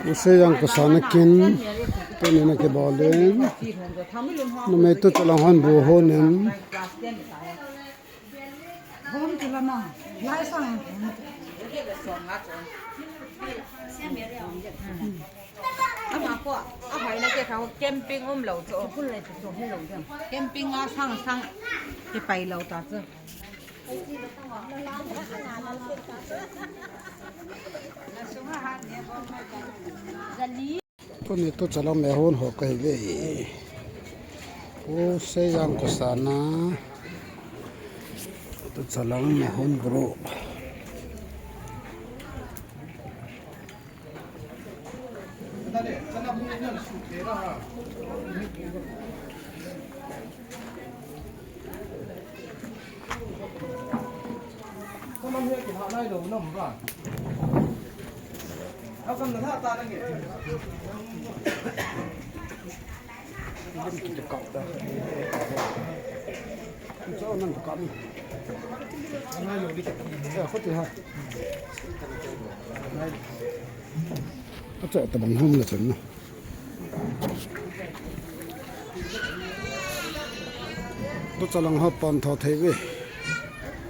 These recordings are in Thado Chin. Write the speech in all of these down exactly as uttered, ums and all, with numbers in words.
Use yang kosana kin, tuni na kibol in. Numei tu chalang hon bu hon in. Hom tu la ma, lai sang. Ama ko, a hoi na ke kha camping um lo chu. Camping a sang sang ke pai lo ta chu. Tuni tu chalang me hon ho kahi ve. Use yang kosana. Tu chalang me hon group. Acha tabang hom la chan na. Tu chalang ho pon tho thei ve.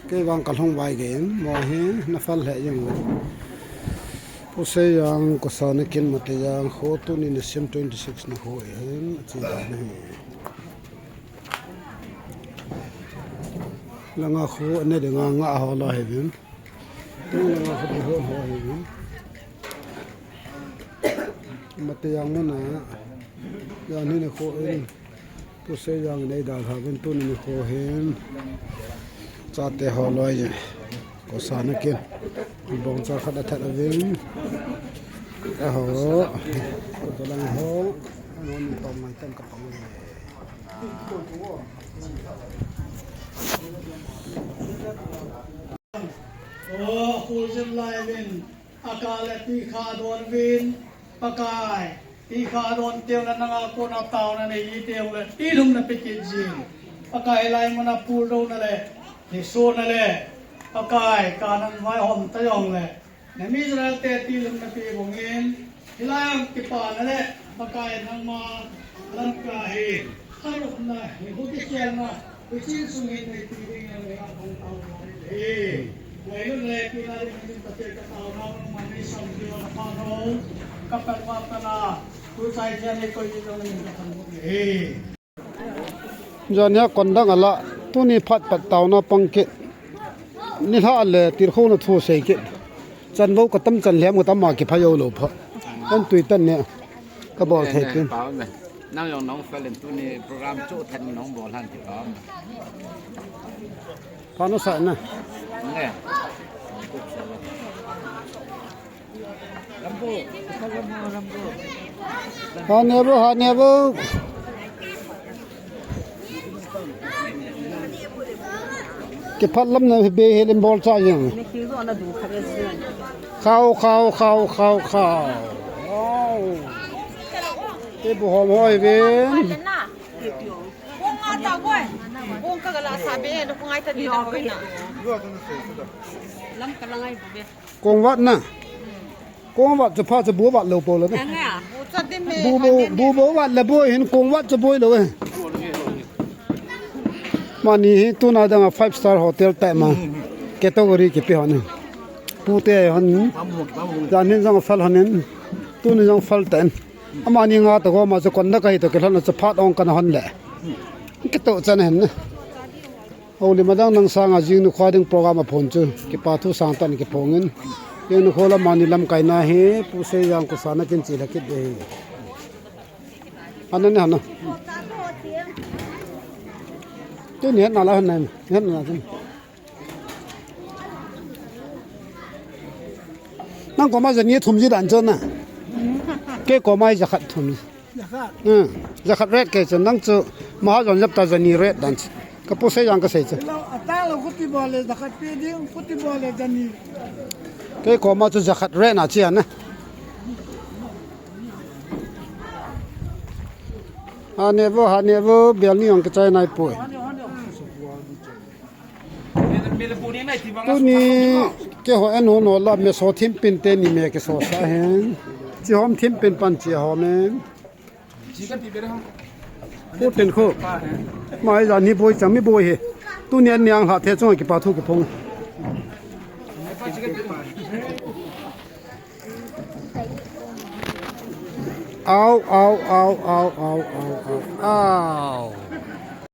Kei vang ka lhung vai ge in, mo hi na fal he jeng ve. Pu Seijang kosana kin Matijang kho tuni na sim twenty six na kho hin, achi da na hi. Langa kho ane de nga nga ho la he vin. Tuni langa kho de ho ho he vin. Matijang muna, ya ni na kho in. Pu Seijang nei dal ha vin tuni ni kho hin. Chate ho loi je. Kosana kin. Bong cha khat a that a vin. Aho. Ko to lang ho. Ano ni tong mai tam ka tong. Oh, full jam lai vin. Aka le ti kha don vin. Pakai, ti kha don teu na nanga kona taona nei hi teu le, ti lum na pe kit jin. Pakai lai mana pul do na le, ni so na le. Pakai, ka nan vai hom ta jong le. Na mi Israel te ti lum na pe bong in. Hilai ang kipa na le, Pakai nangma lam ka hi. Harukna, hibu kisialna, kuchin sung hin nei ti ding na le, ang tau na le. He. Lai lum le, ti na le, min ta te ka tau na, ma nei sam ti na pa no. Ka pa pa pa na, tu sai ja nei koi ti na le, ka tau na le. Jania kondang ala, tuni phat pat tau na pang kit. Ni hla le, tir kho na thu sei kit. Chan vo ka tam chan lem ka tam ma ki pha yo lo pha. An tui tan ne. Ka bol thei tin. Nang jong nong fel in tuni program chu then nong bol han ti ka. Pha no sa na. Nge. Rambo, Rambo, Rambo. Ha ne bo, ha ne bo. Kiphat lam na be he lim bol cha jeng. Khao, khao, khao, khao, khao. Wow. Te bu hom hoi ve. Lam ka la ngai bu be. Kong vat na. Kong vat chu pha chu bu vat lo po lo na. Anga. Bu cha dim me. Bu bo, bu bo vat la bo hin kong vat chu boi lo e. Mani hi tuna dang a five star hotel tai ma. Category kipe hon. Pu te hon. Jan hin jong fel hon in. Tuni jong fel ten. Amani nga to go ma chu kon na ka hi to ke lhon chu phat ong kana hon le. Kito chan hen na. Houlim adang nang sanga jing nikho ding program aphon chu kipa thu sang tah in kiphong in. Jing nikho lam mani lamkai na hi, Pu Seijang kosana kin chi la kit de hi. Hana ne hana. Tuni hana la hana, hana la tuni. Nang koma jani thum ji dan chu na. Kei koma jakhat thum ji. Jakhat. Hmm. Jakhat ret kei chu nang chu mahajon jep ta jani ret dan chu. Ka Pu Seijang ka sei chu. Lo, ata lo khuti bol le jakhat pe ding, khuti bol le jani. Kei koma chu jakhat ret na chi ana. Ha ne vo, ha ne vo, bel ni ong ka chai nai poi. Tuni Keiho anu no la me so thim pin teni me kiso sa hen. Chi hom thim pin pan chi hom en. Pu tin khu. Mai ja ni boi chang mi boi he. Tuni an niang lha the chunga kipa thu kiphong. Au, au, au, au, au, au, au. Au.